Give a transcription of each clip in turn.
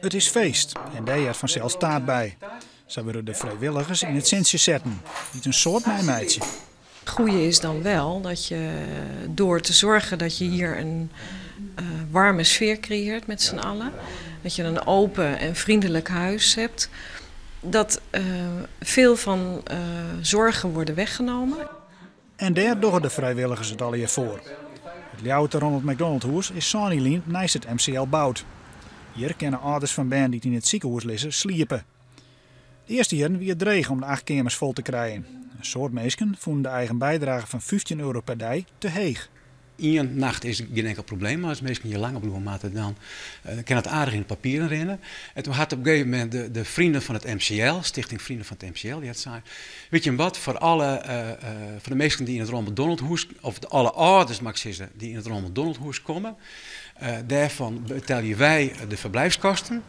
It is feest en dêr heart fansels taart by. Sa wurde de frijwilligers yn it sintsje setten, dy't in soad meimeitsje. Het goede is dan wel dat je door te zorgen dat je hier een warme sfeer creëert met z'n allen, dat je een open en vriendelijk huis hebt, dat veel van zorgen worden weggenomen. En dêr dogge de frijwilligers it allegear foar. It Ljouwerter Ronald McDonald Hûs is sân jier lyn neist it MCL boud. Hjir kinne âlders fan bern dy't yn it sikehûs lizze sliepe. De earste jierren wie it dreech om de acht keamers fol te krijen. In soad minsken fûnen de eigen bydrage fan 15 euro per dei te heech. Ien nacht is gjin inkel probleem, mar as minsken hjir langer bliuwe moatte, dan kin it aardich yn de papieren rinne. En toen hat op in gegeven momint de Vrienden van het MCL, Stichting Vrienden van het MCL, dy hat sein, wit je wat, foar alle, foar de minsken dy't yn it Ronald McDonald Hûs, of alle âlders moat ik sizze, dy't yn it Ronald McDonald Hûs komme, dêrfan betelje wy de verblijfskosten.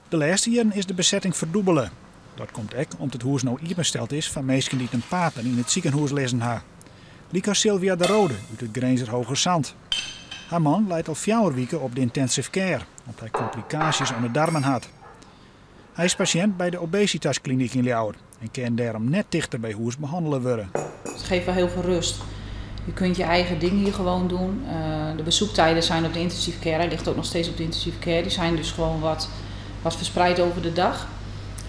De lêste jierren is de besetting ferdûbele. Dat komt ek om't it hûs no iepensteld is foar minsken dy't in partner yn it sikehûs lizzen ha. Lykas Sylvia de Rode út it Grinzer Hoogezand. Har man leit al 4 wike op de intensive care, om't hy komplikaasjes oan de darmen hat. Hy is pasjint by de obesitasklinyk yn Ljouwert en kin dêrom net tichter by hûs behannele wurde. Het geeft wel heel veel rust. Je kunt je eigen ding hier gewoon doen. De bezoektijden zijn op de intensive care. Hij ligt ook nog steeds op de intensive care. Die zijn dus gewoon wat verspreid over de dag.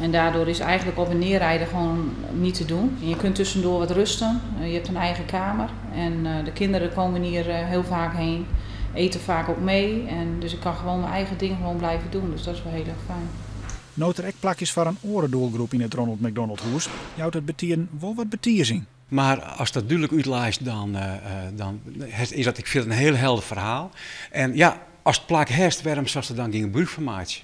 En daardoor is eigenlijk op en neer rijden gewoon niet te doen. En je kunt tussendoor wat rusten. Je hebt een eigen kamer. En de kinderen komen hier heel vaak heen. Eten vaak ook mee. En dus ik kan gewoon mijn eigen ding gewoon blijven doen. Dus dat is wel heel erg fijn. No't der ek plak is foar in oare doelgroep yn it Ronald McDonald Hûs, jout it betiden wol wat betizing. Mar ast dat dúdlik útleist, dan is dat, ik fyn it in hiel helder ferhaal. En ja, ast plak hast, wêrom soest der dan gjin gebrûk fan meitsje?